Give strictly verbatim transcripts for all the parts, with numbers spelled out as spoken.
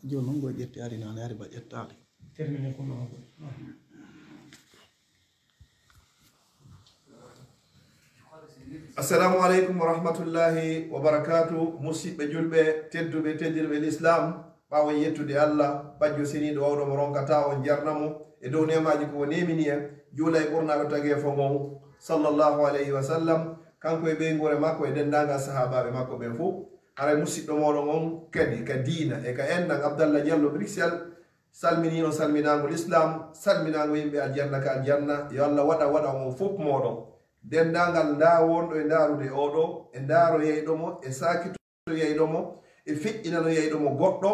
Jooni noon, ngo ƴetti ari naane, ari ba ƴettaali. Termine ko noon. Assalamu aleykum wa rahmatullahi wa barakatuh. Musidɓe julɓe tedduɓe, teddirɓe l'islam, ɓaawo yettude Allah, bajjo seniiɗo wawɗo mo ronkata on jarna mo e dow neemaaji ko o neemini en, juula e ɓurnaaɗo tageefo ngon, sallallahu alayhi wa sallam, kanko e ɓeynguure makko e denndaangal sahaabaaɓe makko ɓen fof. Haray musidɗo mooɗon on kadi ka diina e ka enɗan, Abdallah Diallo Bruxelles, salminii on salminaango l'islam, salminaango yimɓe aljanna ka aljanna. Yo Allah waɗa, waɗa on fof mooɗon. Denndaangal ndaa wonɗo e ndaarude oɗo, e ndaaroyayɗo mo, e saakitoyayɗo mo, e feƴƴinanoyayɗo mo goɗɗo,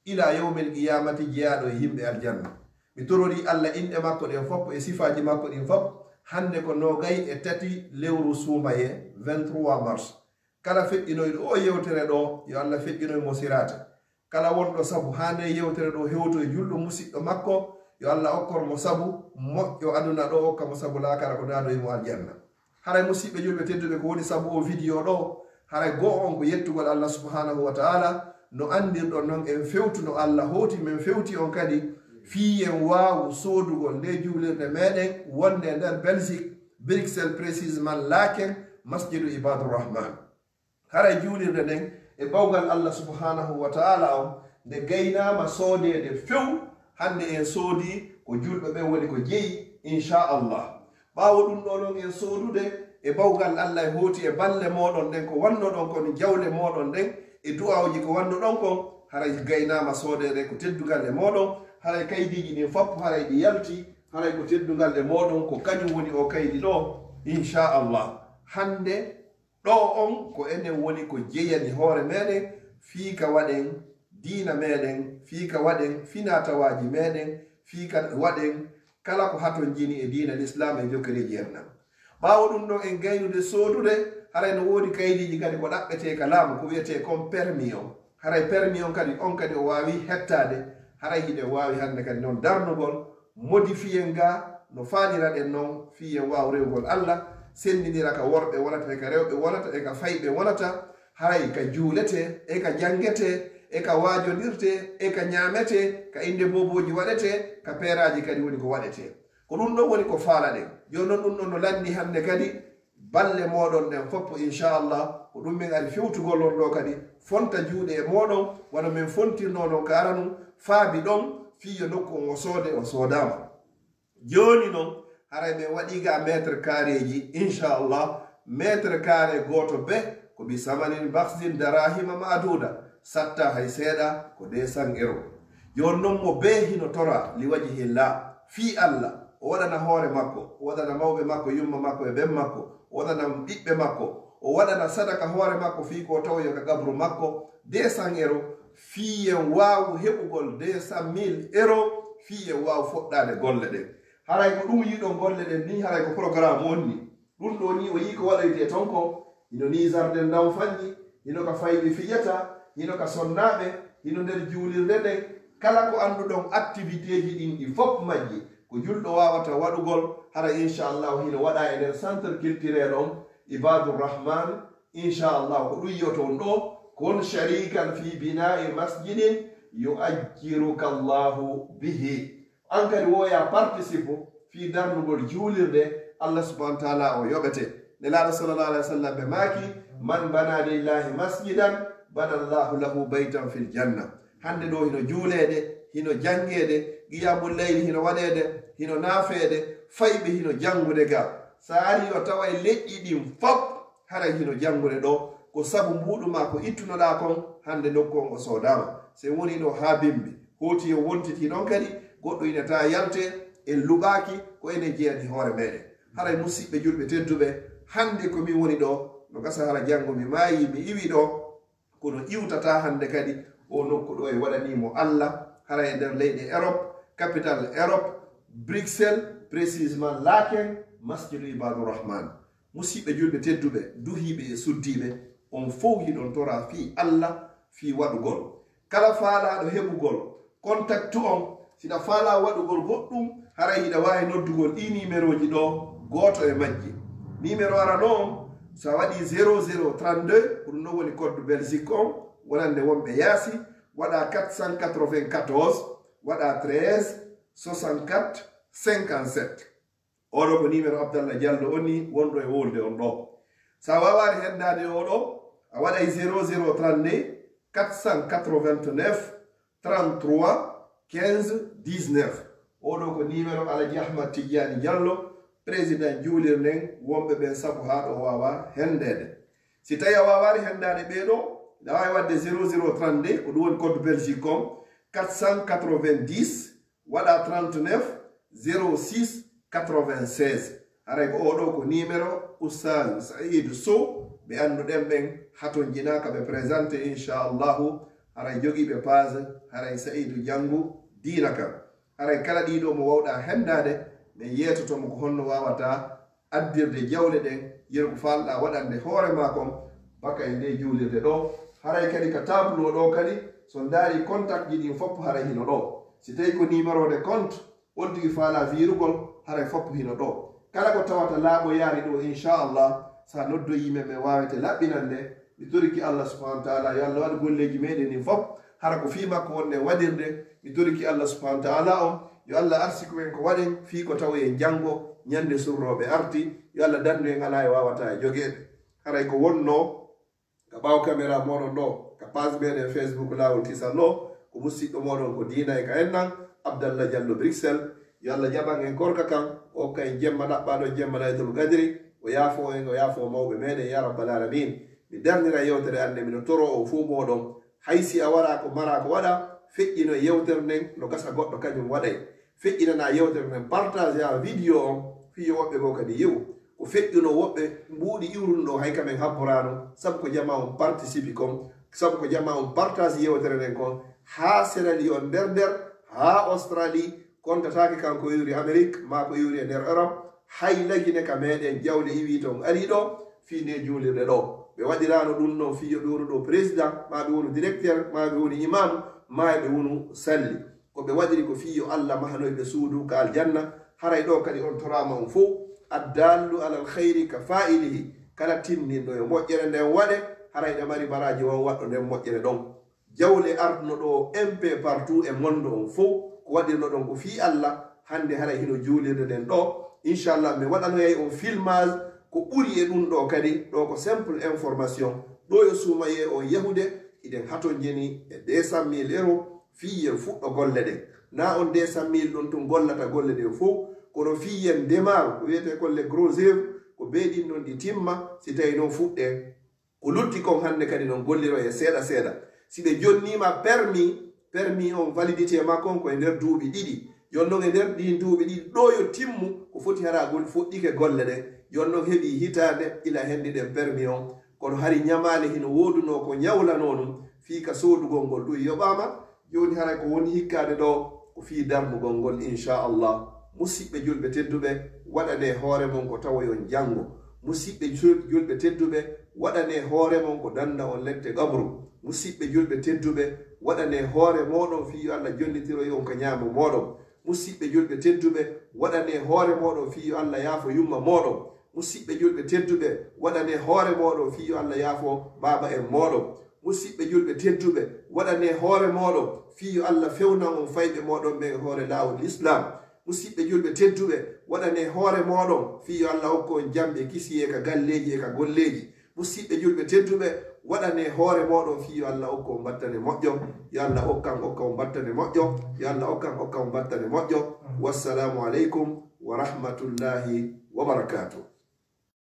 ila yawmil qiyamati, jeyaaɗo e yimɓe aljanna. Mi tororii Allah inɗe makko ɗen fof e sifaaji makko ɗin fof. Hannde ko noogay e tati lewru suumaye, vingt-trois mars. Kala feƴƴinoyɗo o yewtere ɗo, yo Allah feƴƴinoy mo siraata. Kala wonɗo sabu haa nde yewtere ɗo hewtoy julɗo musidɗo makko, yo Allah okkor mo sabu moƴƴo aduna ɗo, okka mo sabu laakara ko naadoy mo aljanna. Haray musidɓe julɓe tedduɓe, ko woni sabu o vidéo ɗo, haray goo on ko yettugol Allah subhanahu wa ta'ala, no anndirɗon non en fewtuno Allah hooti men fewti on kadi, fii en waawu soodugol nde juulirde meɗen wonde e nder Belgique, Bruxelles précisément, Laeken, Masjidu Ibadur Rahman. Haray juulirde nden e bawgal Allah subhanahu wa ta'ala on, nde gaynaama soodeede few, hannde en soodii ko julɓe ɓen woni ko jeyi, inchallah. Ɓaawo ɗum ɗo non en soodude e bawgal Allah e hooti e balle mooɗon ɗen ko wannoɗon kon, jawle mooɗon ɗen e du'aawuji ko wannoɗon kon, haray gaynaama soodeede ko teddungal e mooɗon, haray kaydiiji ɗin fof haray ɗi yalti, haray ko teddungal e mooɗon ko kañum woni o kaydi ɗo, inchallah. Hannde ɗo on ko enen woni ko jeyani hoore meɗen, fii ka waɗen diina meɗen, fii ka waɗen finatawaaji meɗen, fii ka waɗen kala ko hatonjini e diina l'islam e jokkere jeernam. Ɓaawo ɗum ɗon en gaynude soodude, haray no woodi kaydiiji kadi ko ɗaɓɓetee ka laamu, ko wiyetee kon permis on. Haray permis on kadi, on kadi o waawi hettaade, haray hiɗen waawi hannde kadi non darnugol, modifier nga no faaliraɗen non, fii en waaw rewugol Allah, senndinira ka worɓe wonata e ka rewɓe wonata e ka fayɓe wonata, haray ka juuletee, e ka janngetee, e ka waajondirtee, e ka ñaametee, ka innde boobooji waɗetee, ka peeraaji kadi woni ko waɗetee. Ko ɗum ɗon woni ko faalaɗen. Jooni non ɗum ɗon no lanni hannde kadi balle mooɗon ɗen fof, inchallah, ko ɗum min ari fewtugol on ɗo kadi, fonta juuɗe e mooɗon, wano min fontirnoo non ka aranu, faabi ɗon, fii yo nokku on o soode, o soodaama. Jooni non, haray min waɗii ga mètre carré ji, inchallah, mètre carré gooto be, ko bi samanin bakhsin darahima ma'duda, satta hay seeɗa, ko deux cents euros. Jooni non mo bee hino tora li wajhillah, fii Allah, o waɗana hoore makko, o waɗana mawɓe makko, yumma makko e ben makko, o waɗana ɓiɓɓe makko, o waɗana sadaka hoore makko fii ko tawoyo ka qabru makko, deux cents euros, fii en waawu heɓugol deux cent mille euros, fii en waawu foɗɗaade golle ɗen. Haray ko ɗum yiɗon golle ɗen ni, haray ko programme on ni. Ɗum ɗo ni o yii ko waɗoytee ton kon, hino ni jardin d'enfant ji, hino ka fayɓe fijata, hino ka sonnaaɓe, hino nder juulirde nden. Kala ko annduɗon activité ji ɗin ɗi fof majji, ko julɗo waawata waɗugol, hara inchallahu hino waɗa e nder centre culturel on, Ibadur Rahman, inchallahu ko ɗum yi'oton ɗo, kun sharikan fi bina'i masjidin yu'ajjiruka Allahu bihi. An kadi woya participe fii darnugol juulirde, Allah subhanahu wa ta'ala o yoɓete. Nelaaɗo sallallahu alaihi wa sallam ɓe maaki, man bana lillahi masjidan, bana Allahu lahu baytan fil janna. Hannde ɗo hino juuleede, hino janngeede, qiyamul layli hino waɗeede, hino naafeede, fayɓe hino janngude ga. Sa ari o taway leƴƴi ɗin fof, haray hino janngude ɗo, ko sabu mbuuɗu ma ko ittunoɗaa kon, hannde nokku on o soodaama. Se woni ɗo haa bimbi, hooti yo wontiti ɗon kadi, goɗɗo ina ta yalte, en luɓaaki, ko enen jeyani hoore meɗen. Haray musiɓɓe julɓe tedduɓe, hannde ko min woni ɗo, no gasa hara janngo mi maayi, mi iwi ɗo, kono iwtata hannde kadi, o nokku ɗo e waɗani mo Allah, haray e nder leyɗe Europe, capital Europe, Bruxelles, précisément Laken, Masjidu Ibadur Rahman. Musiɓɓe julɓe tedduɓe, duhiiɓe e suddiiɓe, on fow hiɗon tora fii Allah, fii waɗugol. Kala faalaaɗo heɓugol kontaktu on, siɗa faalaa waɗugol goɗɗum, haray hiɗa waawi noddugol ɗii nimerooji ɗo, gooto e majji. Nimero arano on, so a waɗii zéro zéro trente-deux, ko ɗum ɗon woni code Belgique on, wonande wonɓe yaasi, waɗa quatre cent quatre-vingt-quatorze, waɗa treize, soixante-quatre, cinquante-sept. Oɗo ko numéro Abdallah Diallo on ni wonɗo e wolde on ɗo. Sa wawari heddaade oɗo, a waɗay zéro zéro trente-deux, quatre cent quatre-vingt-neuf, trente-trois, quinze, dix-neuf. Oɗo ko numéro Alaji Ahmad Tijjani Diallo, président juulirden wonɓe ɓen sabu haa ɗo wawa hendeede. Si tawi a wawari hendaade ɓee ɗo, ina wawi wadde zéro zéro trente-deux, ko ɗum woni code Belgique on, quatre cent quatre-vingt-dix, waɗa trente-neuf, zéro six, quatre-vingt-seize. Haray ko oɗo ko numéro Oustaz Saïd Sow, ɓe annduɗen ɓen, haton jina ka ɓe présenté, inchallahu. Haray jogiiɓe page, haray Saïdu Janngu Diina kan. Haray kala ɗiɗo mo wawɗa hendaade, min yeetoto mo ko honno wawata addirde jawle ɗen, yeru ko faalɗa waɗande hoore ma kon, baka e nde juulirde ɗo. Haray kadi ka tableau ɗo kadi, so ndaari contact ji ɗin fof haray hino ɗo. Si tawi ko numéro de compte, on tigi faala virugol, haray fof hino ɗo. Kala ko tawata laaɓoyaali ɗo, inchallah, sa noddoyi men, men wawete laɓɓinande. Mi toriki Allah subhanahu wa taala, yo Allah waɗu golleeji meɗen ɗin fof, hara ko fii makko wonɗen waɗirde. Mi toriki Allah subhanahu wa taala on, yo Allah arsiku men ko waɗen fii ko tawoyen janngo, ñande surrooɓe arti. Yo Allah dandu en alaa e wawata e jogeede. Haray ko wonno ka ɓaawo caméra moɗon ɗo, ka page meɗen Facebook Laawol Kisal ɗo, ko musiɗɗo moɗon ko diina e ka enɗan, Abdallah Diallo Bruxelles. Yo Allah jaɓan en korka kan, o hokka en jemma ɗaɓɓaɗo jemma Laylatul Qadri, o yaafo en, o yaafo mawɓe meɗen, ya rabbal alamin. Mi darnira yewtere an nde, mino toro o fuu moɗon. Hay si a wara ko mara ko waɗa, feƴƴino yewtere nden, no gasa goɗɗo kañum waɗay. Feƴƴinana yewtere nden, partage a vidéo on, fii yo woɓɓe goo kadi yewu. Ko feƴƴuno woɓɓe mbuuɗi iwruno ɗo, hay ka men habboraano, sabu ko jama on participe kon, sabu ko jama on partage yewtere nden kon, haa Sierra Leone nder nder, haa Australie, kontataake kan ko iwri Amérique, maa ko iwri e nder Europe, hay Lagine ka meɗen jawle iwi ton ari ɗo, fii nde juulirde ɗo. Ɓe waɗiraano ɗum non fii yo ɓe wonu ɗo président, maa ɓe wonu directeur, maa ɓe wonu imam, maa ɓe wonu salli. Ko ɓe waɗiri ko fii yo Allah mahanoy ɓe suudu ka aljanna. Haray ɗo kadi on toraama on fow. Addallu alal khayri ka fa'ilihi. Kala tinninɗo yo moƴƴere nden waɗe, haray ɗa mari baraaji on waɗɗo nden moƴƴere ɗon. Jawle artuno ɗo M P partout e monde on fow, ko waɗirno ɗon ko fii Allah. Hannde haray hino juulirde nden ɗo. Inchallah, mi waɗanoyay on filmage ko ɓuri e ɗum ɗo kadi. Ɗo ko simple information. Ɗo yo suumayee on yahude, iɗen hatonjini e deux cent mille euros, fii yen fuɗɗo golle ɗen. Na on deux cent mille ɗon tun gollata golle ɗen fow, kono fii yen ndemaru, ko wiyetee kon les gros œuvres, ko bee ɗin ɗon ɗi timma, si tawi non fuɗɗee. Ko lutti kon hannde kadi non golliro e seeɗa seeɗa. Si ɓe jonniima permis, permis on validité makko on ko e nder duuɓi ɗiɗi. Yon non e nder ɗin duuɓi ɗiɗi ɗo yo timmu, ko foti hara gol fuɗɗike golle ɗen. Yon non heɓi hitaande ila hendiɗen permis on. Kono hari ñamaale hino woodunoo ko ñawlanoo ɗum fii ka soodugol ngol ɗum yoɓaama. Jooni haray ko woni hikkaade ɗo ko fii darnugol ngol, inchallah. Musiɓɓe julɓe tedduɓe, waɗanee hoore mon ko tawoyon janngo. Musiɓɓe jul-, julɓe tedduɓe, waɗanee hoore mon ko danda on lette qabru. Musiɓɓe julɓe tedduɓe, waɗanee hoore mooɗon fii yo Allah jonnitiroy on ka ñaamo mooɗon. Musiɓɓe julɓe tedduɓe, waɗanee hoore mooɗon fii yo Allah yaafo yumma mooɗon. Musiɓɓe julɓe tedduɓe, waɗanee hoore mooɗon fii yo Allah yaafo baaba en mooɗon. Musiɓɓe julɓe tedduɓe, waɗanee hoore mooɗon fii yo Allah fewnan on fayɓe mooɗon ɓen e hoore laawol Lislaam. Musiɓɓe julɓe tedduɓe, waɗanee hoore mooɗon fii yo Allah okku on jam e kisiyee ka galleeji e ka golleeji. Musiɓɓe julɓe tedduɓe, waɗanee hoore mooɗon fii yo Allah okku on battane moƴƴo. Yo Allah okkan okka on battane moƴƴo. Yo Allah okkan okka on battane moƴƴo. Wassalaamu aleykum wa rahmatullahi wa barakaatuh.